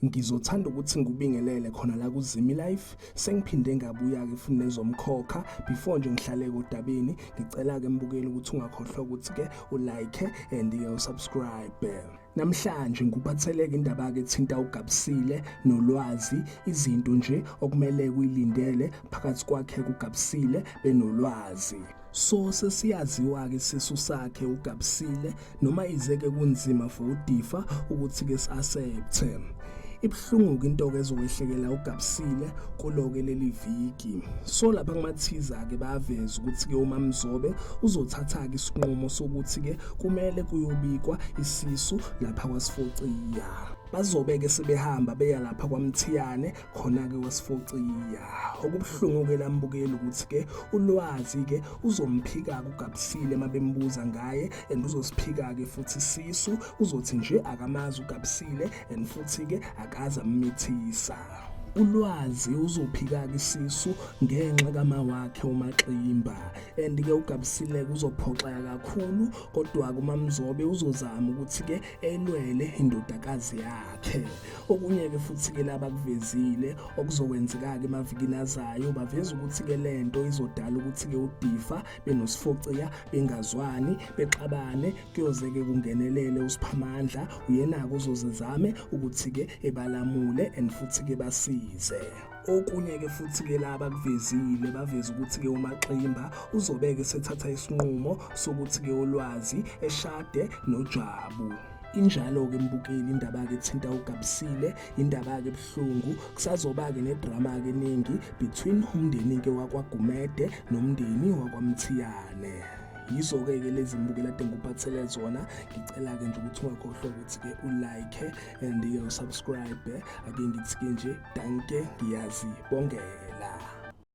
Ngizothanda ukuthi ngikubingelele khona la kuZimi Life. Sengiphinde ngabuya-ke futhi nezomkhokha. Before nje ngihlale kodabeni, ngicela-ke mbukeli ukuthi ungakhohlwa ukuthi-ke ulike and-ke usubscribe. Namhlanje ngikuphatheleke indaba-ke ethinta uGabsile noLwazi, izinto nje okumele kuyilindele phakathi kwakhe kuGabsile benoLwazi. So sesiyaziwa-ke isisu sakhe uGabsile noma ize-ke kunzima for uDifa ukuthi-ke si-accepte. Ibuhlungu-ke into-ke ezowehlekela uGabsile kulo-ke leli viki. So lapha kumathiza-ke bayaveza ukuthi-ke uMamzobe uzothatha-ke isinqumo sokuthi-ke kumele kuyobikwa isisu lapha kwaSifociya. Bazobe-ke sebehamba beya lapha kwaMthiyane khona-ke wasifociya. Okubuhlungu-ke lambukeli ukuthi-ke uLwazi-ke uzomphika-ke uGabsile uma bembuza ngaye and uzosiphika-ke futhi isisu, uzothi nje akamazi uGabsile and futhi-ke akaze ammithisa. ULwazi uzophika-ke isisu ngenxa kama wakhe uMaximba and-ke uGabsile-ke uzophoxeka kakhulu kodwa-ke uMamzobe uzozama ukuthi-ke elwele indodakazi yakhe. Okunye-ke futhi-ke laba kuvezile okuzokwenzeka-ke emavikini azayo, baveza ukuthi-ke le nto izodala ukuthi-ke uDifa benoSifociya bengazwani, bexabane, kuyoze-ke kungenelele uSiphamandla, uyena-ke ozozezame ukuthi-ke ebalamule and futhi-ke basize. Okunye-ke futhi-ke laba kuvezile, baveza ukuthi-ke uMaximba uzobeke sethatha isinqumo sokuthi-ke uLwazi eshade noJabu. Injalo-ke mbukeli indaba-ke ethinta uGabsile, indaba-ke ebuhlungu, kusazoba-ke nedrama-ke eningi between umndeni-ke wakwaGumede nomndeni wakwaMthiyane. Yizo-ke ke lezi mbukeli ade ngikuphathele zona, ngicela-ke nje ukuthi ungakhohlwa ukuthi-ke ulike and-ke usubscribe. Ake ngithi-ke nje danke, ngiyazibongela.